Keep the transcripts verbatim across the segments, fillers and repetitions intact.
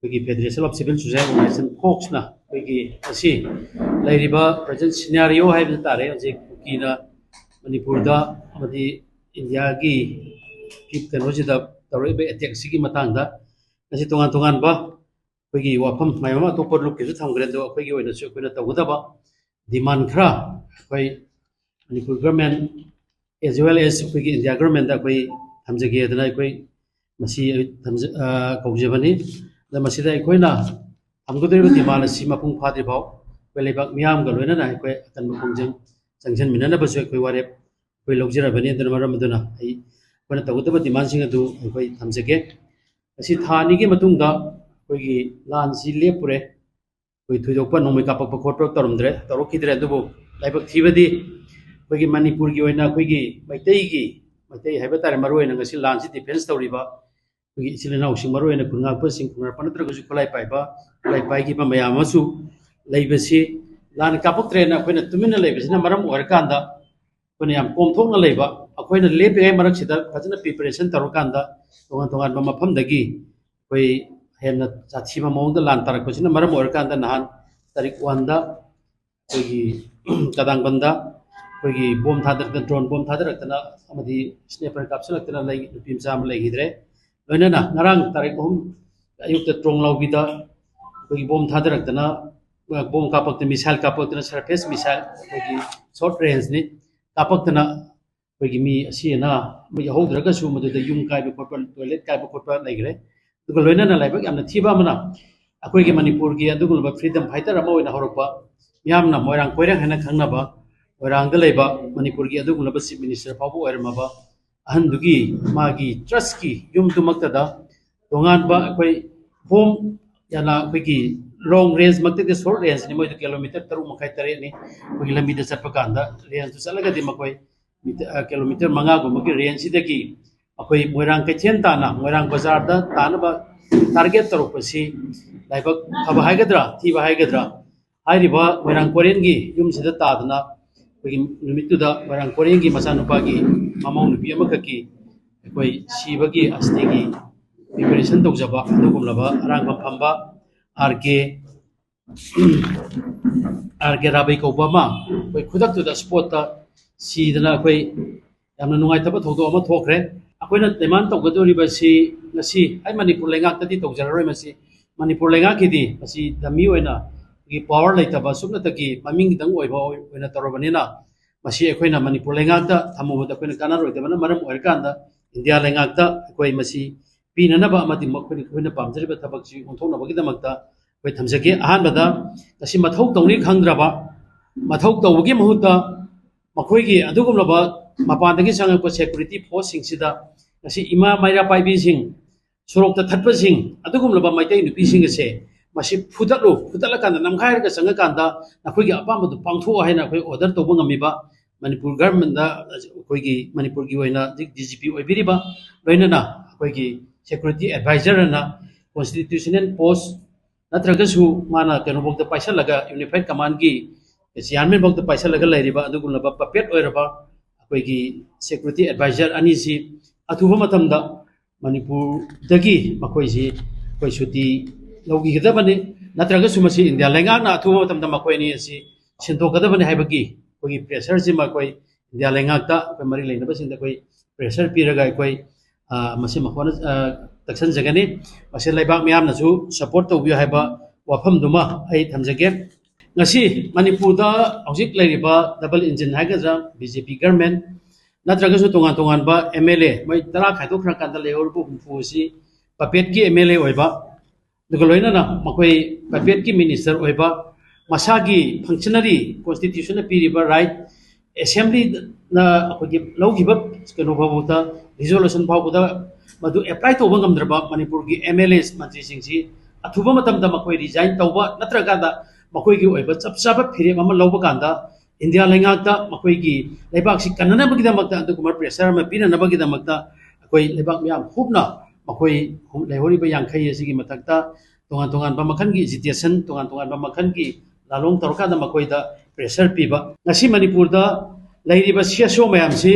ꯑꯩꯈꯣꯏꯒꯤ Federation of Civil Society Organization, ꯐꯣꯛꯁꯅ ꯑꯩꯈꯣꯏꯒꯤ ꯉꯁꯤ ꯂꯩꯔꯤꯕ present scenario ꯍꯥꯏꯕ ꯇꯥꯔꯦ, ꯍꯧꯖꯤꯛ ꯀꯨꯀꯤꯅ ꯃꯅꯤꯄꯨꯔꯗ ꯑꯃꯗꯤ ꯏꯟꯗꯤꯌꯥꯒꯤ ꯀꯩꯅꯣꯁꯤꯗ ꯇꯧꯔꯛꯏꯕ ꯑꯦꯇꯦꯛꯁꯤꯒꯤ ꯃꯇꯥꯡꯗ ꯉꯁꯤ ꯇꯣꯉꯥꯟ ꯇꯣꯉꯥꯟꯕ ꯑꯩꯈꯣꯏꯒꯤ ꯋꯥꯐꯝ ꯃꯌꯥꯝ ꯑꯃ ꯑꯇꯣꯞꯄ ꯂꯨꯞꯀꯤꯁꯨ ꯊꯝꯈ꯭ꯔꯦ, ꯑꯗꯣ ꯑꯩꯈꯣꯏꯒꯤ ꯑꯣꯏꯅꯁꯨ ꯑꯩꯈꯣꯏꯅ ꯇꯧꯒꯗꯕ ꯗꯤꯃꯥꯟ ꯈꯔ ꯑꯩꯈꯣꯏ Manipur government as well as ꯑꯩꯈꯣꯏꯒꯤ ꯏꯟꯗꯤꯌꯥ ꯒꯚꯔꯟꯃꯦꯟꯗ ꯑꯩꯈꯣꯏ ꯊꯝꯖꯒꯦꯗꯅ ꯑꯩꯈꯣꯏ ꯃꯁꯤ ꯑꯩ ꯊꯝꯖ-, ꯑ, ꯀꯧꯖꯕꯅꯤ꯫ ꯑꯗ ꯃꯁꯤꯗ ꯑꯩꯈꯣꯏꯅ ꯊꯝꯒꯗꯧꯔꯤꯕ ꯗꯤꯃꯥꯟ ꯑꯁꯤ ꯃꯄꯨꯡ ꯐꯥꯗ꯭ꯔꯤ ꯐꯥꯎ ꯑꯩꯈꯣꯏ ꯂꯩꯕꯥꯛ ꯃꯤꯌꯥꯝꯒ ꯂꯣꯏꯅꯅ ꯑꯩꯈꯣꯏ ꯑꯀꯟꯕ ꯈꯣꯡꯖꯪ ꯆꯪꯁꯤꯟꯃꯤꯟꯅꯅꯕꯁꯨ ꯑꯩꯈꯣꯏ ꯋꯥꯔꯦꯞ ꯑꯩꯈꯣꯏ ꯂꯧꯖꯔꯕꯅꯤ꯫ ꯑꯗꯨꯅ ꯃꯔꯝ ꯑꯗꯨꯅ ꯑꯩ, ꯑꯩꯈꯣꯏꯅ ꯇꯧꯒꯗꯕ ꯗꯤꯃꯥꯟꯁꯤꯡ ꯑꯗꯨ ꯑꯩꯈꯣꯏ ꯊꯝꯖꯒꯦ꯫ ꯉꯁꯤ ꯊꯥ ꯑꯅꯤꯒꯤ ꯃꯇꯨꯡꯗ ꯑꯩꯈꯣꯏꯒꯤ ꯂꯥꯟꯁꯤ ꯂꯦꯞꯄꯨꯔꯦ꯫ ꯑꯩꯈꯣꯏ ꯊꯣꯏꯗꯣꯛꯄ ꯅꯣꯡꯃꯩ ꯀꯥꯞꯄꯛꯄ ꯈꯣꯠꯄ ꯇꯧꯔꯝꯗ꯭ꯔꯦ, ꯇꯧꯔꯛꯈꯤꯗ꯭ꯔꯦ꯫ ꯑꯗꯨꯕꯨ ꯂꯥꯏꯕꯛ ꯊꯤꯕꯗꯤ ꯑꯩꯈꯣꯏꯒꯤ ꯃꯅꯤꯄꯨꯔꯒꯤ ꯑꯣꯏꯅ ꯑꯩꯈꯣꯏꯒꯤ ꯃꯩꯇꯩꯒꯤ, ꯃꯩꯇꯩ ꯍꯥꯏꯕ ꯇꯥꯔꯦ, ꯃꯔꯨꯑꯣꯏꯅ ꯉꯁꯤ ꯂꯥꯟꯁꯤ ꯗꯤꯐꯦꯟꯁ ꯇꯧꯔꯤꯕ ꯑꯩꯈꯣꯏꯒꯤ ꯏꯆꯤꯜ ꯏꯅꯥꯎꯁꯤꯡ, ꯃꯔꯨꯑꯣꯏꯅ ꯈꯨꯟ ꯉꯥꯛꯄꯁꯤꯡ, ꯈꯨꯟ ꯉꯥꯛꯄ ꯅꯠꯇ꯭ꯔꯒꯁꯨ ꯈꯨꯠꯂꯥꯏ ꯄꯥꯏꯕ, ꯈꯨꯠꯂꯥꯏ ꯄꯥꯏꯈꯤꯕ ꯃꯌꯥꯝ ꯑꯃꯁꯨ ꯂꯩꯕꯁꯤ, ꯂꯥꯟ ꯀꯥꯞꯄꯛꯇ꯭ꯔꯦꯅ ꯑꯩꯈꯣꯏꯅ ꯇꯨꯃꯤꯟꯅ ꯂꯩꯕꯁꯤꯅ ꯃꯔꯝ ꯑꯣꯏꯔꯀꯥꯟꯗ ꯑꯩꯈꯣꯏꯅ ꯌꯥꯝ ꯀꯣꯝꯊꯣꯛꯅ ꯂꯩꯕ, ꯑꯩꯈꯣꯏꯅ ꯂꯦꯞꯄꯤꯉꯩ ꯃꯔꯛꯁꯤꯗ ꯐꯖꯅ ꯄ꯭ꯔꯤꯄꯦꯔꯦꯁꯟ ꯇꯧꯔꯀꯥꯟꯗ ꯇꯣꯉꯥꯟ ꯇꯣꯉꯥꯟꯕ ꯃꯐꯝꯗꯒꯤ ꯑꯩꯈꯣꯏ ꯍꯦꯟꯅ ꯁꯥꯊꯤꯕ ꯃꯑꯣꯡꯗ ꯂꯥꯟ ꯇꯥꯔꯛꯄꯁꯤꯅ ꯃꯔꯝ ꯑꯣꯏꯔꯀꯥꯟꯗ ꯅꯍꯥꯟ ꯇꯥꯔꯤꯛ ꯋꯥꯟꯗ ꯑꯩꯈꯣꯏꯒꯤ ꯀꯗꯥꯡꯕꯟꯗ ꯑꯩꯈꯣꯏꯒꯤ ꯕꯣꯝ ꯊꯥꯗꯔꯛꯇꯅ, ꯗ꯭ꯔꯣꯟ ꯕꯣꯝ ꯊꯥꯗꯔꯛꯇꯅ ꯑꯃꯗꯤ ꯁ꯭ꯅꯦꯄꯔ ꯀꯥꯞꯁꯤꯜꯂꯛꯇꯅ ꯂꯩ, ꯅꯨꯄꯤ ꯃꯆꯥ ꯑꯃ ꯂꯩꯈꯤꯗ꯭ꯔꯦ꯫ ꯂꯣꯏꯅꯅ ꯉꯔꯥꯡ ꯇꯥꯔꯤꯛ ꯑꯍꯨꯝ ꯑꯌꯨꯛꯇ ꯇ꯭ꯔꯣꯡꯂꯥꯎꯕꯤꯗ ꯑꯩꯈꯣꯏꯒꯤ ꯕꯣꯝ ꯊꯥꯗꯔꯛꯇꯅ, ꯕꯣꯝ ꯀꯥꯞꯄꯛꯇꯅ, ꯃꯤꯁꯥꯏꯜ ꯀꯥꯞꯄꯛꯇꯅ, ꯁꯔꯐꯦꯁ ꯃꯤꯁꯥꯏꯜ, ꯑꯩꯈꯣꯏꯒꯤ ꯁꯣꯔꯠ ꯔꯦꯟꯖꯅꯤ, ꯀꯥꯞꯄꯛꯇꯅ ꯑꯩꯈꯣꯏꯒꯤ ꯃꯤ ꯑꯁꯤ ꯑꯅꯥ ꯑꯃ ꯌꯥꯎꯍꯧꯗ꯭ꯔꯒꯁꯨ ꯃꯗꯨꯗ ꯌꯨꯝ ꯀꯥꯏꯕ ꯈꯣꯠꯄ, ꯇꯣꯏꯂꯦꯠ ꯀꯥꯏꯕ ꯈꯣꯠꯄ ꯂꯩꯈ꯭ꯔꯦ꯫ ꯑꯗꯨꯒ ꯂꯣꯏꯅꯅ ꯂꯥꯏꯕꯛ ꯌꯥꯝꯅ ꯊꯤꯕ ꯑꯃꯅ, ꯑꯩꯈꯣꯏꯒꯤ ꯃꯅꯤꯄꯨꯔꯒꯤ ꯑꯗꯨꯒꯨꯝꯂꯕ ꯐ꯭ꯔꯤꯗꯝ ꯐꯥꯏꯇꯔ ꯑꯃ ꯑꯣꯏꯅ ꯍꯧꯔꯛꯄ, ꯃꯤꯌꯥꯝꯅ ꯃꯣꯏꯔꯥꯡ ꯀꯣꯏꯔꯦꯡ ꯍꯥꯏꯅ ꯈꯪꯅꯕ, ꯃꯣꯏꯔꯥꯡꯗ ꯂꯩꯕ ꯃꯅꯤꯄꯨꯔꯒꯤ ꯑꯗꯨꯒꯨꯝꯂꯕ ꯆꯤꯐ ꯃꯤꯅꯤꯁꯇꯔ ꯐꯥꯎꯕ ꯑꯣꯏꯔꯝꯃꯕ ꯑꯍꯟꯗꯨꯒꯤ, ꯃꯥꯒꯤ ꯇ꯭ꯔꯁꯀꯤ ꯌꯨꯝꯗꯨꯃꯛꯇꯗ ꯇꯣꯉꯥꯟꯕ ꯑꯩꯈꯣꯏ ꯍꯣꯝ ꯌꯥꯅ ꯑꯩꯈꯣꯏꯒꯤ ꯂꯣꯡ ꯔꯦꯟꯖꯃꯛꯇꯗꯤ, ꯁꯣꯔꯠ ꯔꯦꯟꯖꯅꯤ, ꯃꯣꯏꯗ ꯀꯤꯂꯣꯃꯤꯇꯔ ꯇꯔꯨꯛ ꯃꯈꯥꯏ ꯇꯔꯦꯠꯅꯤ꯫ ꯑꯩꯈꯣꯏꯒꯤ ꯂꯝꯕꯤꯗ ꯆꯠꯄ ꯀꯥꯟꯗ ꯔꯦꯟꯖꯇꯨ ꯆꯠꯂꯒꯗꯤ ꯃꯈꯣꯏ ꯃꯤꯇ-, ꯑ, ꯀꯤꯂꯣꯃꯤꯇꯔ ꯃꯉꯥꯒꯨꯝꯕꯒꯤ ꯔꯦꯟꯖꯁꯤꯗꯒꯤ ꯑꯩꯈꯣꯏ ꯃꯣꯏꯔꯥꯡ ꯀꯩꯊꯦꯜ ꯇꯥꯅ, ꯃꯣꯏꯔꯥꯡ ꯕꯖꯥꯔꯗ ꯇꯥꯅꯕ ꯇꯥꯔꯒꯦꯠ ꯇꯧꯔꯛꯄꯁꯤ ꯂꯥꯏꯕꯛ ꯐꯕ ꯍꯥꯏꯒꯗ꯭ꯔꯥ, ꯊꯤꯕ ꯍꯥꯏꯒꯗ꯭ꯔꯥ, ꯍꯥꯏꯔꯤꯕ ꯃꯣꯏꯔꯥꯡ ꯀꯣꯔꯦꯟꯒꯤ ꯌꯨꯝꯁꯤꯗ ꯇꯥꯗꯅ ꯑꯩꯈꯣꯏꯒꯤ ꯅꯨꯃꯤꯠꯇꯨꯗ ꯃꯣꯏꯔꯥꯡ ꯀꯣꯔꯦꯟꯒꯤ ꯃꯆꯥꯅꯨꯄꯥꯒꯤ ꯃꯃꯧ ꯅꯨꯄꯤ ꯑꯃꯈꯛꯀꯤ ꯑꯩꯈꯣꯏ ꯁꯤꯕꯒꯤ ꯑꯁꯤꯒꯤ ꯄ꯭ꯔꯤꯄꯦꯔꯦꯁꯟ ꯇꯧꯖꯕ ꯑꯗꯨꯒꯨꯝꯂꯕ ꯑꯔꯥꯡꯕ ꯐꯝꯕ ꯑꯥꯔ ꯀꯦ ꯑꯥꯔ ꯀꯦ ꯔꯥꯕꯩ ꯀꯧꯕ ꯑꯃ ꯑꯩꯈꯣꯏ ꯈꯨꯗꯛꯇꯨꯗ ꯁ꯭ꯄꯣꯠꯇ ꯁꯤꯗꯅ ꯑꯩꯈꯣꯏ ꯌꯥꯝꯅ ꯅꯨꯡꯉꯥꯏꯇꯕ ꯊꯧꯗꯣꯛ ꯑꯃ ꯊꯣꯛꯈ꯭ꯔꯦ꯫ ꯑꯩꯈꯣꯏꯅ ꯗꯤꯃꯥꯟ ꯇꯧꯒꯗꯧꯔꯤꯕꯁꯤ ꯉꯁꯤ ꯑꯩ ꯃꯅꯤꯄꯨꯔ ꯂꯩꯉꯥꯛꯇꯗꯤ ꯇꯧꯖꯔꯔꯣꯏ꯫ ꯃꯁꯤ ꯃꯅꯤꯄꯨꯔ ꯂꯩꯉꯥꯛꯀꯤꯗꯤ ꯃꯁꯤ ꯗꯃꯤ ꯑꯣꯏꯅ ꯑꯩꯈꯣꯏꯒꯤ ꯄꯥꯋꯔ ꯂꯩꯇꯕ ꯁꯨꯞꯅꯇꯒꯤ ꯃꯃꯤꯡꯒꯤꯗꯪ ꯑꯣꯏꯕ ꯑꯣꯏꯅ ꯇꯧꯔꯕꯅꯤꯅ ꯃꯁꯤ ꯑꯩꯈꯣꯏꯅ ꯃꯅꯤꯄꯨꯔ ꯂꯩꯉꯥꯛꯇ ꯊꯝꯃꯨꯕꯗ ꯑꯩꯈꯣꯏꯅ ꯀꯥꯟꯅꯔꯣꯏꯗꯕꯅ ꯃꯔꯝ ꯑꯣꯏꯔꯀꯥꯟꯗ ꯏꯟꯗꯤꯌꯥ ꯂꯩꯉꯥꯛꯇ ꯑꯩꯈꯣꯏ ꯃꯁꯤ ꯄꯤꯅꯅꯕ ꯑꯃꯗꯤ ꯃꯈꯣꯏꯅ ꯑꯩꯈꯣꯏꯅ ꯄꯥꯝꯖꯔꯤꯕ ꯊꯕꯛꯁꯤ ꯑꯣꯟꯊꯣꯛꯅꯕꯒꯤꯗꯃꯛꯇ ꯑꯩꯈꯣꯏ ꯊꯝꯖꯒꯦ꯫ ꯑꯍꯥꯟꯕꯗ ꯉꯁꯤ ꯃꯊꯧ ꯇꯧꯅꯤ ꯈꯪꯗ꯭ꯔꯕ, ꯃꯊꯧ ꯇꯧꯕꯒꯤ ꯃꯍꯨꯠꯇ ꯃꯈꯣꯏꯒꯤ ꯑꯗꯨꯒꯨꯝꯂꯕ ꯃꯄꯥꯟꯗꯒꯤ ꯆꯪꯉꯛꯄ ꯁꯦꯀ꯭ꯌꯨꯔꯤꯇꯤ ꯐꯣꯔꯁꯁꯤꯡꯁꯤꯗ ꯉꯁꯤ ꯏꯃꯥ ꯃꯩꯔꯥ ꯄꯥꯏꯕꯤꯁꯤꯡ, ꯁꯣꯔꯣꯛꯇ ꯊꯠꯄꯁꯤꯡ, ꯑꯗꯨꯒꯨꯝꯂꯕ ꯃꯩꯇꯩ ꯅꯨꯄꯤꯁꯤꯡ ꯑꯁꯦ ꯃꯁꯤ ꯐꯨꯗꯠꯂꯨ, ꯐꯨꯗꯠꯂꯀꯥꯟꯗ ꯅꯝꯈꯥꯏꯔꯒ ꯆꯪꯉꯀꯥꯟꯗ ꯅꯈꯣꯏꯒꯤ ꯑꯄꯥꯝꯕꯗꯨ ꯄꯥꯡꯊꯣꯛꯑꯣ ꯍꯥꯏꯅ ꯑꯩꯈꯣꯏ ꯑꯣꯔꯗꯔ ꯇꯧꯕ ꯉꯝꯃꯤꯕ ꯃꯅꯤꯄꯨꯔ ꯒꯚꯔꯟꯃꯦꯟꯗ ꯑꯩꯈꯣꯏꯒꯤ ꯃꯅꯤꯄꯨꯔꯒꯤ ꯑꯣꯏꯅ ꯍꯧꯖꯤꯛ ꯗꯤ ꯖꯤ ꯄꯤ ꯑꯣꯏꯕꯤꯔꯤꯕ ꯂꯣꯏꯅꯅ ꯑꯩꯈꯣꯏꯒꯤ ꯁꯦꯀ꯭ꯌꯨꯔꯤꯇꯤ ꯑꯦꯗꯚꯥꯏꯖꯔ ꯑꯅ ꯀꯣꯟꯁꯇꯤꯇ꯭ꯌꯨꯁꯅꯦꯜ ꯄꯣꯁ ꯅꯠꯇ꯭ꯔꯒꯁꯨ ꯃꯥꯅ ꯀꯩꯅꯣꯐꯥꯎꯗ ꯄꯥꯏꯁꯜꯂꯒ ꯌꯨꯅꯤꯐꯥꯏꯠ ꯀꯃꯥꯟꯒꯤ ꯆꯤꯌꯥꯔꯃꯦꯟꯐꯥꯎꯗ ꯄꯥꯏꯁꯜꯂꯒ ꯂꯩꯔꯤꯕ ꯑꯗꯨꯒꯨꯝꯂꯕ ꯄꯄꯦꯠ ꯑꯣꯏꯔꯕ ꯑꯩꯈꯣꯏꯒꯤ ꯁꯦꯀ꯭ꯌꯨꯔꯤꯇꯤ ꯑꯦꯗꯚꯥꯏꯖꯔ ꯑꯅꯤꯁꯤ ꯑꯊꯨꯕ ꯃꯇꯝꯗ ꯃꯅꯤꯄꯨꯔꯗꯒꯤ ꯃꯈꯣꯏꯁꯤ ꯑꯩꯈꯣꯏ ꯁꯨꯇꯤ ꯂꯧꯈꯤꯒꯗꯕꯅꯤ꯫ ꯅꯠꯇ꯭ꯔꯒꯁꯨ ꯃꯁꯤ ꯏꯟꯗꯤꯌꯥ ꯂꯩꯉꯥꯛꯅ ꯑꯊꯨꯕ ꯃꯇꯝꯗ ꯃꯈꯣꯏ ꯑꯅꯤ ꯑꯁꯤ ꯁꯤꯟꯗꯣꯛꯀꯗꯕꯅꯤ ꯍꯥꯏꯕꯒꯤ ꯑꯩꯈꯣꯏꯒꯤ ꯄ꯭ꯔꯦꯁꯔꯁꯤꯃ ꯑꯩꯈꯣꯏ ꯏꯟꯗꯤꯌꯥ ꯂꯩꯉꯥꯛꯇ ꯑꯩꯈꯣꯏ ꯃꯔꯤ ꯂꯩꯅꯕꯁꯤꯡꯗ ꯑꯩꯈꯣꯏ ꯄ꯭ꯔꯦꯁꯔ ꯄꯤꯔꯒ ꯑꯩꯈꯣꯏ, ꯑ, ꯃꯁꯤ ꯃꯈꯣꯟꯅ, ꯑ, ꯇꯛꯁꯟꯖꯒꯅꯤ꯫ ꯃꯁꯤ ꯂꯩꯕꯥꯛ ꯃꯤꯌꯥꯝꯅꯁꯨ ꯁꯄꯣꯔꯠ ꯇꯧꯕꯤꯌꯨ ꯍꯥꯏꯕ ꯋꯥꯐꯝꯗꯨꯃ ꯑꯩ ꯊꯝꯖꯒꯦ꯫ ꯉꯁꯤ ꯃꯅꯤꯄꯨꯔꯗ ꯍꯧꯖꯤꯛ ꯂꯩꯔꯤꯕ ꯗꯕꯜ ꯏꯟꯖꯤꯟ ꯍꯥꯏꯒꯗ꯭ꯔꯥ, ꯕꯤ ꯖꯦ ꯄꯤ ꯒꯚꯔꯟꯃꯦꯟ ꯅꯠꯇ꯭ꯔꯒꯁꯨ ꯇꯣꯉꯥꯟ ꯇꯣꯉꯥꯟꯕ ꯑꯦꯝ ꯑꯦꯜ ꯑꯦ, ꯃꯣꯏ ꯇꯔꯥ ꯈꯥꯏꯗꯣꯛꯈ꯭ꯔꯀꯥꯟꯗ ꯂꯩꯍꯧꯔꯤꯕ ꯍꯨꯝꯐꯨ ꯑꯁꯤ ꯄꯄꯦꯠꯀꯤ ꯑꯦꯝ ꯑꯦꯜ ꯑꯦ ꯑꯣꯏꯕ, ꯑꯗꯨꯒ ꯂꯣꯏꯅꯅ ꯃꯈꯣꯏ ꯄꯄꯦꯠꯀꯤ ꯃꯤꯅꯤꯁꯇꯔ ꯑꯣꯏꯕ, ꯃꯁꯥꯒꯤ ꯐꯪꯁꯅꯔꯤ ꯀꯣꯟꯁꯇꯤꯇ꯭ꯌꯨꯁꯟꯅ ꯄꯤꯔꯤꯕ ꯔꯥꯏꯠ, ꯑꯦꯁꯦꯝꯕ꯭ꯂꯤꯅ ꯑꯩꯈꯣꯏꯒꯤ ꯂꯧꯈꯤꯕ ꯀꯩꯅꯣ ꯐꯥꯎꯕꯗ, ꯔꯤꯖꯣꯂꯨꯁꯟ ꯐꯥꯎꯕꯗ ꯃꯗꯨ ꯑꯦꯄ꯭ꯂꯥꯏ ꯇꯧꯕ ꯉꯝꯗ꯭ꯔꯕ ꯃꯅꯤꯄꯨꯔꯒꯤ ꯑꯦꯝ ꯑꯦꯜ ꯑꯦ ꯃꯟꯇ꯭ꯔꯤꯁꯤꯡꯁꯤ ꯑꯊꯨꯕ ꯃꯇꯝꯗ ꯃꯈꯣꯏ ꯔꯤꯖꯥꯏꯟ ꯇꯧꯕ ꯅꯠꯇ꯭ꯔꯀꯥꯟꯗ ꯃꯈꯣꯏꯒꯤ ꯑꯣꯏꯕ ꯆꯞ ꯆꯥꯕ ꯐꯤꯔꯦꯞ ꯑꯃ ꯂꯧꯕ ꯀꯥꯟꯗ ꯏꯟꯗꯤꯌꯥ ꯂꯩꯉꯥꯛꯇ ꯃꯈꯣꯏꯒꯤ ꯂꯩꯕꯥꯛꯁꯤ ꯀꯟꯅꯅꯕꯒꯤꯗꯃꯛꯇ ꯑꯗꯨꯒꯨꯝꯕ ꯄ꯭ꯔꯦꯁꯔ ꯑꯃ ꯄꯤꯅꯅꯕꯒꯤꯗꯃꯛꯇ ꯑꯩꯈꯣꯏ ꯂꯩꯕꯥꯛ ꯃꯤꯌꯥꯝ ꯍꯨꯞꯅ ꯃꯈꯣꯏ ꯂꯩꯍꯧꯔꯤꯕ ꯌꯥꯡꯈꯩ ꯑꯁꯤꯒꯤ ꯃꯊꯛꯇ ꯇꯣꯉꯥꯟ ꯇꯣꯉꯥꯟꯕ ꯃꯈꯜꯒꯤ ꯑꯦꯖꯤꯇꯦꯁꯟ, ꯇꯣꯉꯥꯟ ꯇꯣꯉꯥꯟꯕ ꯃꯈꯜꯒꯤ ꯂꯥꯂꯣꯡ ꯇꯧꯔꯀꯥꯟꯗ ꯃꯈꯣꯏꯗ ꯄ꯭ꯔꯦꯁꯔ ꯄꯤꯕ꯫ ꯉꯁꯤ ꯃꯅꯤꯄꯨꯔꯗ ꯂꯩꯔꯤꯕ ꯁꯤ ꯑꯦꯁ ꯑꯣ ꯃꯌꯥꯝꯁꯤ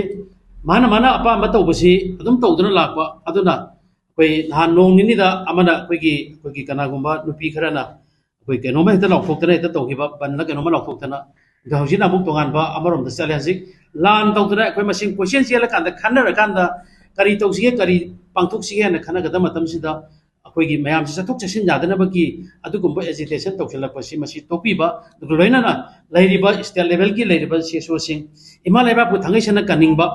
ꯃꯥꯅ ꯃꯥꯅ ꯑꯄꯥꯝꯕ ꯇꯧꯕꯁꯤ ꯑꯗꯨꯝ ꯇꯧꯗꯨꯅ ꯂꯥꯛꯄ꯫ ꯑꯗꯨꯅ ꯑꯩꯈꯣꯏ ꯅꯍꯥꯟ ꯅꯣꯡ ꯅꯤꯅꯤꯗ ꯑꯃꯅ ꯑꯩꯈꯣꯏꯒꯤ ꯑꯩꯈꯣꯏꯒꯤ ꯀꯅꯥꯒꯨꯝꯕ ꯅꯨꯄꯤ ꯈꯔꯅ ꯑꯩꯈꯣꯏ ꯀꯩꯅꯣꯝꯃ ꯍꯦꯛꯇ ꯂꯥꯎꯊꯣꯛꯇꯅ ꯍꯦꯛꯇ ꯇꯧꯈꯤꯕ, ꯕꯟꯂ ꯀꯩꯅꯣꯝꯃ ꯂꯥꯎꯊꯣꯛꯇꯅ, ꯑꯗꯣ ꯍꯧꯖꯤꯛꯅ ꯑꯃꯨꯛ ꯇꯣꯉꯥꯟꯕ ꯑꯃꯔꯣꯝꯗ ꯆꯠꯂꯦ꯫ ꯍꯧꯖꯤꯛ ꯂꯥꯟ ꯇꯧꯗꯅ ꯑꯩꯈꯣꯏ ꯃꯁꯦꯟ ꯀꯣꯏꯆꯦꯟ ꯆꯦꯜꯂꯀꯥꯟꯗ, ꯈꯟꯅꯔꯀꯥꯟꯗ ꯀꯔꯤ ꯇꯧꯁꯤꯒꯦ, ꯀꯔꯤ ꯄꯥꯡꯊꯣꯛꯁꯤꯒꯦ ꯍꯥꯏꯅ ꯈꯟꯅꯒꯗꯕ ꯃꯇꯝꯁꯤꯗ ꯑꯩꯈꯣꯏꯒꯤ ꯃꯌꯥꯝꯁꯤ ꯆꯠꯊꯣꯛ ꯆꯠꯁꯤꯟ ꯌꯥꯗꯅꯕꯒꯤ ꯑꯗꯨꯒꯨꯝꯕ agitation ꯇꯧꯁꯤꯜꯂꯛꯄꯁꯤ ꯃꯁꯤ ꯇꯣꯛꯄꯤꯕ, ꯑꯗꯨꯒ ꯂꯣꯏꯅꯅ ꯂꯩꯔꯤꯕ state levelꯒꯤ ꯂꯩꯔꯤꯕ CSOꯁꯤꯡ, ꯏꯃꯥ ꯂꯩꯕꯥꯛꯄꯨ ꯊꯥꯡꯒꯩ ꯁꯦꯡꯅ ꯀꯟꯅꯤꯡꯕ,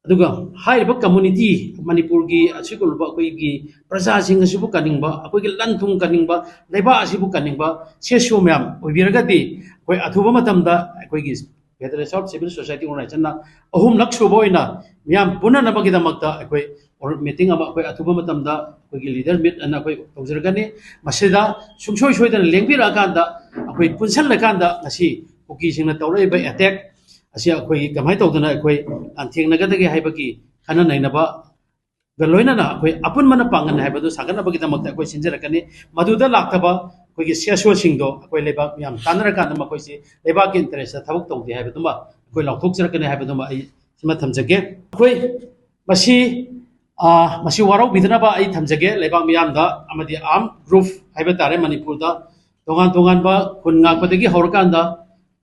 ꯑꯗꯨꯒ ꯍꯥꯏꯔꯤꯕ community, ꯃꯅꯤꯄꯨꯔꯒꯤ ꯑꯁꯤꯒꯨꯝꯂꯕ ꯑꯩꯈꯣꯏꯒꯤ ꯄ꯭ꯔꯖꯥꯁꯤꯡ ꯑꯁꯤꯕꯨ ꯀꯟꯅꯤꯡꯕ, ꯑꯩꯈꯣꯏꯒꯤ ꯂꯟ ꯊꯨꯝ ꯀꯟꯅꯤꯡꯕ, ꯂꯩꯕꯥꯛ ꯑꯁꯤꯕꯨ ꯀꯟꯅꯤꯡꯕ CSO ꯃꯌꯥꯝ ꯑꯣꯏꯕꯤꯔꯒꯗꯤ, ꯑꯩꯈꯣꯏ ꯑꯊꯨꯕ ꯃꯇꯝꯗ ꯑꯩꯈꯣꯏꯒꯤ Federation of Civil Society Organizationꯅ ꯑꯍꯨꯝꯂꯛ ꯁꯨꯕ ꯑꯣꯏꯅ ꯃꯤꯌꯥꯝ ꯄꯨꯟꯅꯅꯕꯒꯤꯗꯃꯛꯇ ꯑꯩꯈꯣꯏ meeting ꯑꯃ ꯑꯩꯈꯣꯏ ꯑꯊꯨꯕ ꯃꯇꯝꯗ ꯑꯩꯈꯣꯏꯒꯤ leader meet ꯑꯅ ꯑꯩꯈꯣꯏ ꯇꯧꯖꯔꯛꯀꯅꯤ꯫ ꯃꯁꯤꯗ ꯁꯨꯡꯁꯣꯏ ꯁꯣꯏꯗꯅ ꯂꯦꯡꯕꯤꯔꯛꯑꯀꯥꯟꯗ, ꯑꯩꯈꯣꯏ ꯄꯨꯟꯁꯤꯜꯂꯀꯥꯟꯗ ꯉꯁꯤ ꯀꯨꯀꯤꯁꯤꯡꯅ ꯇꯧꯔꯛꯏꯕ attack ꯑꯁꯤ ꯑꯩꯈꯣꯏ ꯀꯃꯥꯏꯅ ꯇꯧꯗꯅ ꯑꯩꯈꯣꯏ ꯂꯥꯟꯊꯦꯡꯅꯒꯗꯒꯦ ꯍꯥꯏꯕꯒꯤ ꯈꯟꯅ ꯅꯩꯅꯕꯒ ꯂꯣꯏꯅꯅ ꯑꯩꯈꯣꯏ ꯑꯄꯨꯟꯕꯅ ꯄꯥꯡꯒꯜ ꯍꯥꯏꯕꯗꯨ ꯁꯥꯒꯠꯅꯕꯒꯤꯗꯃꯛꯇ ꯑꯩꯈꯣꯏ ꯁꯤꯟꯖꯔꯛꯀꯅꯤ꯫ ꯃꯗꯨꯗ ꯂꯥꯛꯇꯕ ꯑꯩꯈꯣꯏꯒꯤ CSOꯁꯤꯡꯗꯣ ꯑꯩꯈꯣꯏ ꯂꯩꯕꯥꯛ ꯃꯤꯌꯥꯝ ꯇꯥꯟꯅꯔꯀꯥꯟꯗ ꯃꯈꯣꯏꯁꯤ ꯂꯩꯕꯥꯛꯀꯤ interestꯇ ꯊꯕꯛ ꯇꯧꯗꯦ ꯍꯥꯏꯕꯗꯨꯃ ꯑꯩꯈꯣꯏ ꯂꯥꯎꯊꯣꯛꯆꯔꯛꯀꯅꯤ ꯍꯥꯏꯕꯗꯨꯃ ꯑꯩ ꯁꯤꯃ ꯊꯝꯖꯒꯦ꯫ ꯑꯩꯈꯣꯏ ꯃꯁꯤ, ꯑ, ꯃꯁꯤ ꯋꯥꯔꯧꯕꯤꯗꯅꯕ ꯑꯩ ꯊꯝꯖꯒꯦ ꯂꯩꯕꯥꯛ ꯃꯤꯌꯥꯝꯗ, ꯑꯃꯗꯤ armed group ꯍꯥꯏꯕ ꯇꯥꯔꯦ, ꯃꯅꯤꯄꯨꯔꯗ ꯇꯣꯉꯥꯟ ꯇꯣꯉꯥꯟꯕ ꯈꯨꯟ ꯉꯥꯛꯄꯗꯒꯤ ꯍꯧꯔꯀꯥꯟꯗ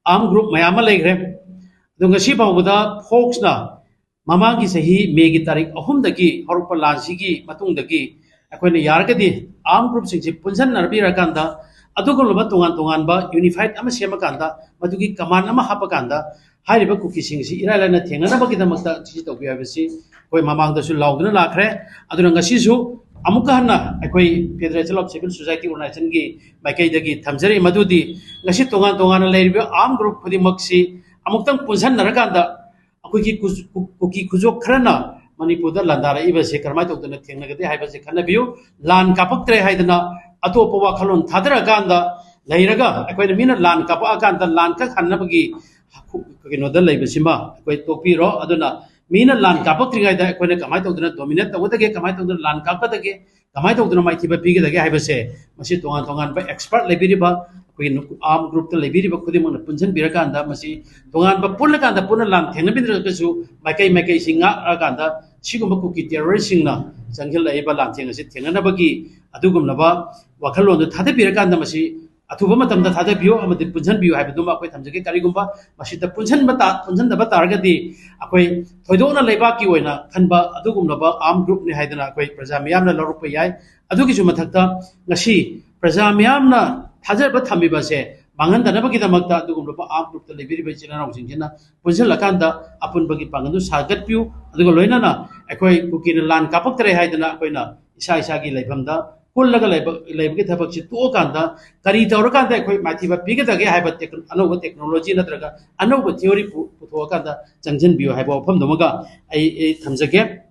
armed group ꯃꯌꯥꯝ ꯑꯃ ꯂꯩꯈ꯭ꯔꯦ꯫ ꯑꯗꯣ ꯉꯁꯤ ꯐꯥꯎꯕꯗ ꯐꯣꯛꯁꯅ ꯃꯃꯥꯡꯒꯤ ꯆꯍꯤ ꯃꯦꯒꯤ ꯇꯥꯔꯤꯛ ꯑꯍꯨꯝꯗꯒꯤ ꯍꯧꯔꯛꯄ ꯂꯥꯟꯁꯤꯒꯤ ꯃꯇꯨꯡꯗꯒꯤ ꯑꯩꯈꯣꯏꯅ ꯌꯥꯔꯒꯗꯤ armed groupꯁꯤꯡꯁꯤ ꯄꯨꯟꯁꯤꯟꯅꯕꯤꯔꯀꯥꯟꯗ, ꯑꯗꯨꯒꯨꯝꯂꯕ ꯇꯣꯉꯥꯟ ꯇꯣꯉꯥꯟꯕ unified ꯑꯃ ꯁꯦꯝꯃꯀꯥꯟꯗ, ꯃꯗꯨꯒꯤ command ꯑꯃ ꯍꯥꯞꯄꯀꯥꯟꯗ, ꯍꯥꯏꯔꯤꯕ ꯀꯨꯀꯤꯁꯤꯡꯁꯤ ꯏꯔꯥꯏ ꯂꯥꯏꯅ ꯊꯦꯡꯅꯅꯕꯒꯤꯗꯃꯛꯇ ꯁꯤ ꯇꯧꯕꯤꯌꯨ ꯍꯥꯏꯕꯁꯤ ꯑꯩꯈꯣꯏ ꯃꯃꯥꯡꯗꯁꯨ ꯂꯥꯎꯗꯨꯅ ꯂꯥꯛꯈ꯭ꯔꯦ꯫ ꯑꯗꯨꯅ ꯉꯁꯤꯁꯨ ꯑꯃꯨꯛꯀ ꯍꯟꯅ ꯑꯩꯈꯣꯏ Federation of Civil Society Organizationꯒꯤ ꯃꯥꯏꯀꯩꯗꯒꯤ ꯊꯝꯖꯔꯤ ꯃꯗꯨꯗꯤ, ꯉꯁꯤ ꯇꯣꯉꯥꯟ ꯇꯣꯉꯥꯟꯅ ꯂꯩꯔꯤꯕ armed group ꯈꯨꯗꯤꯡꯃꯛꯁꯤ ꯑꯃꯨꯛꯇꯪ ꯄꯨꯟꯁꯤꯟꯅꯔꯀꯥꯟꯗ, ꯑꯩꯈꯣꯏꯒꯤ ꯀꯨ-, ꯀꯨ-, ꯀꯨꯀꯤ ꯈꯨꯖꯣꯞ ꯈꯔꯅ ꯃꯅꯤꯄꯨꯔꯗ ꯂꯥꯟꯗꯥꯔꯛꯏꯕꯁꯦ ꯀꯔꯝꯍꯥꯏꯅ ꯇꯧꯗꯅ ꯊꯦꯡꯅꯒꯗꯦ ꯍꯥꯏꯕꯁꯦ ꯈꯟꯅꯕꯤꯌꯨ꯫ ꯂꯥꯟ ꯀꯥꯞꯄꯛꯇ꯭ꯔꯦ ꯍꯥꯏꯗꯅ ꯑꯇꯣꯞꯄ ꯋꯥꯈꯜꯂꯣꯟ ꯊꯥꯗꯔꯛꯑꯀꯥꯟꯗ ꯂꯩꯔꯒ, ꯑꯩꯈꯣꯏꯅ ꯃꯤꯅ ꯂꯥꯟ ꯀꯥꯞꯄꯛꯑꯀꯥꯟꯗ ꯂꯥꯟ ꯀꯛꯍꯟꯅꯕꯒꯤ ꯀꯩꯅꯣꯗ ꯂꯩꯕꯁꯤꯃ ꯑꯩꯈꯣꯏ ꯇꯣꯛꯄꯤꯔꯣ꯫ ꯑꯗꯨꯅ ꯃꯤꯅ ꯂꯥꯟ ꯀꯥꯞꯄꯛꯇ꯭ꯔꯤꯉꯩꯗ ꯑꯩꯈꯣꯏꯅ ꯀꯃꯥꯏꯅ ꯇꯧꯗꯅ dominate ꯇꯧꯒꯗꯒꯦ, ꯀꯃꯥꯏꯅ ꯇꯧꯗꯅ ꯂꯥꯟ ꯀꯥꯞꯀꯗꯒꯦ, ꯀꯃꯥꯏꯅ ꯇꯧꯗꯅ ꯃꯥꯏꯊꯤꯕ ꯄꯤꯒꯗꯒꯦ ꯍꯥꯏꯕꯁꯦ, ꯃꯁꯤ ꯇꯣꯉꯥꯟ ꯇꯣꯉꯥꯟꯕ expert ꯂꯩꯕꯤꯔꯤꯕ ꯑꯩꯈꯣꯏꯒꯤ armed groupꯇ ꯂꯩꯕꯤꯔꯤꯕ ꯈꯨꯗꯤꯡꯃꯛꯅ ꯄꯨꯟꯁꯤꯟꯕꯤꯔꯀꯥꯟꯗ, ꯃꯁꯤ ꯇꯣꯉꯥꯟꯕ ꯄꯨꯜꯂꯀꯥꯟꯗ ꯄꯨꯟꯅ ꯂꯥꯟ ꯊꯦꯡꯅꯃꯤꯟꯅꯔꯒꯁꯨ ꯃꯥꯏꯀꯩ ꯃꯥꯏꯀꯩꯁꯤ ꯉꯥꯛꯑꯀꯥꯟꯗ, ꯁꯤꯒꯨꯝꯕ ꯀꯨꯀꯤ terroristꯁꯤꯡꯅ ꯆꯪꯁꯤꯜꯂꯛꯏꯕ ꯂꯥꯟꯊꯦꯡ ꯑꯁꯤ ꯊꯦꯡꯅꯅꯕꯒꯤ ꯑꯗꯨꯒꯨꯝꯂꯕ ꯋꯥꯈꯜꯂꯣꯟꯗꯨ ꯊꯥꯗꯕꯤꯔꯀꯥꯟꯗ ꯃꯁꯤ ꯑꯊꯨꯕ ꯃꯇꯝꯗ ꯊꯥꯗꯕꯤꯌꯨ ꯑꯃꯗꯤ ꯄꯨꯟꯁꯤꯟꯕꯤꯌꯨ ꯍꯥꯏꯕꯗꯨꯃ ꯑꯩꯈꯣꯏ ꯊꯝꯖꯒꯦ꯫ ꯀꯔꯤꯒꯨꯝꯕ ꯃꯁꯤꯗ ꯄꯨꯟꯁꯤꯟꯕ ꯇꯥ-, ꯄꯨꯟꯁꯤꯟꯗꯕ ꯇꯥꯔꯒꯗꯤ ꯑꯩꯈꯣꯏ ꯊꯣꯏꯗꯣꯛꯅ ꯂꯩꯕꯥꯛꯀꯤ ꯑꯣꯏꯅ ꯈꯟꯕ ꯑꯗꯨꯒꯨꯝꯂꯕ armed group ꯅꯤ ꯍꯥꯏꯗꯅ ꯑꯩꯈꯣꯏ ꯄ꯭ꯔꯖꯥ ꯃꯤꯌꯥꯝꯅ ꯂꯧꯔꯛꯄ ꯌꯥꯏ꯫ ꯑꯗꯨꯒꯤꯁꯨ ꯃꯊꯛꯇ ꯉꯁꯤ ꯄ꯭ꯔꯖꯥ ꯃꯤꯌꯥꯝꯅ ꯊꯥꯖꯕ ꯊꯝꯃꯤꯕꯁꯦ ꯃꯥꯡꯍꯟꯗꯅꯕꯒꯤꯗꯃꯛꯇ ꯑꯗꯨꯒꯨꯝꯂꯕ armed group ꯇ ꯂꯩꯕꯤꯔꯤꯕ ꯏꯆꯤꯜ ꯏꯅꯥꯎꯁꯤꯡꯁꯤꯅ ꯄꯨꯟꯁꯤꯜꯂꯀꯥꯟꯗ ꯑꯄꯨꯟꯕꯒꯤ ꯄꯥꯡꯒꯜꯗꯨ ꯁꯥꯒꯠꯄꯤꯌꯨ꯫ ꯑꯗꯨꯒ ꯂꯣꯏꯅꯅ ꯑꯩꯈꯣꯏ ꯀꯨꯀꯤꯅ ꯂꯥꯟ ꯀꯥꯞꯄꯛꯇꯔꯦ ꯍꯥꯏꯗꯅ ꯑꯩꯈꯣꯏꯅ ꯏꯁꯥ ꯏꯁꯥꯒꯤ ꯂꯩꯐꯝꯗ ꯀꯨꯜꯂꯒ ꯂꯩꯕ, ꯂꯩꯕꯒꯤ ꯊꯕꯛꯁꯤ ꯇꯣꯛꯑꯀꯥꯟꯗ ꯀꯔꯤ ꯇꯧꯔꯀꯥꯟꯗ ꯑꯩꯈꯣꯏ ꯃꯥꯏꯊꯤꯕ ꯄꯤꯒꯗꯒꯦ ꯍꯥꯏꯕ ꯇꯦꯛ-, ꯑꯅꯧꯕ technology ꯅꯠꯇ꯭ꯔꯒ ꯑꯅꯧꯕ theory ꯄꯨ-, ꯄꯨꯊꯣꯛꯑꯀꯥꯟꯗ ꯆꯪꯁꯤꯟꯕꯤꯌꯨ ꯍꯥꯏꯕ ꯋꯥꯐꯝꯗꯨꯃꯒ ꯑꯩ, ꯑꯩ ꯊꯝꯖꯒꯦ꯫